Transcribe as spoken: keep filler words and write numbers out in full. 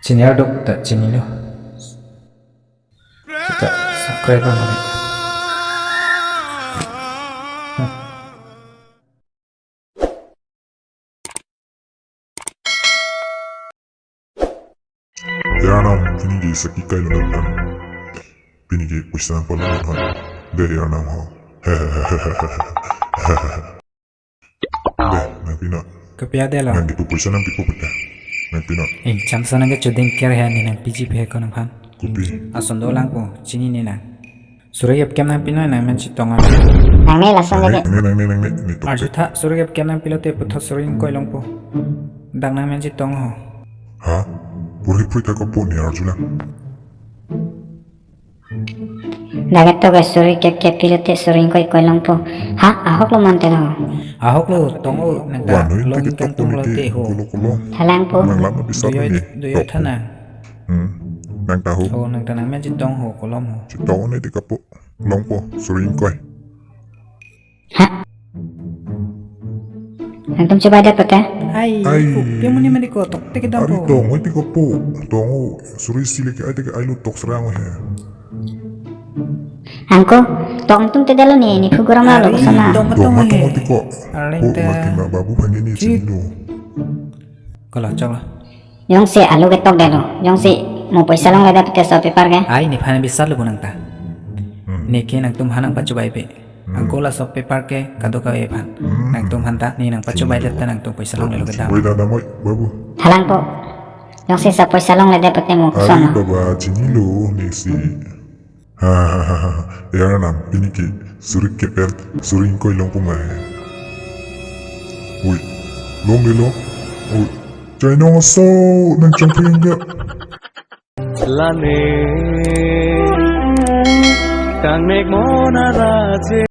Senior dok ta chinilo. Kita subscriber mane. Yarnam, pini ke saki kai lo nang. Pini ke poisa nangpalo nang. Deh yarnam ho. Deh, nangpinon. Kopi adelo? Nang kipu poisa nangpipo pute. Nangpinon. Eh, chamsa nang ke choding ker he, ne nangpiji phe ko nangphan. Kopi? Ason dolang po, chinine nang. Suri kep kem nangpinon, nangmen chetong a. Nangne lason lagi. Nangne, nangne, nangne, ne tok. Arjutha, suri kep kem nangpilote puthot suri ingkoi longpo. Dak nangmen chetong ho. Ha? Puri puri ta kopo ne arjulang. Dak ketok ke suri kep kep pilote suri ingkoi koi longpo. Ha, ahok lo mante lo. Ahok lo, tong o, nang ta. Wah, noi long te ketok ingkang tong lo te ho. Kolo kolo. Thalang po. Nang lama bisa. Doyo, ne. Doyo thanang. Hmm. Nang ta ho. Oh, nang ta nangmen chetong ho, kolom ho. Chetong ne te kapo. Longpo, suri ingkoi. Ha? Nangtum chobaidet pute? Ai, ai. Pu, pe muni mani ko, tok te kedam. Ari po. Tong, oi te kopo. Tong o, suri isi le ke, ai te ke, ai lo tok serang he. Angko, tong tum te dalo ne, ne phu gorom lo. Ari, lo kosona. Tong, tong, tong he. Tong te ko. Arleng po, te. Mati ma babu phanji ne. Chip. Chinilo. Kolo, choklo. Jongsi alu ketok detlo. Jongsi mo poisa longledet pute so paper ke. Ai, nephan bisar lo bo nang ta. Hmm. Ne ke nangtumphan nangpachobaipe. Hmm. Angko laso paper ke kadokave aphan. Hmm. Nangtumphan ta, ne nangpachobaidet ta nangtum poisa longlelo kedam. Oi, dada moi, babu. Thalang po. Jongsi so poisa longledet pute mo. Ai, koson lo. Baba, chinilo, ne si. Ha, ha, ha, ha. Yarnam, pini ke suri kep pen suri ingkoi longpo ma he. Oi, longlelo. Oi, chainong aso, nang chongpring ke. Lane, kangnek mon araje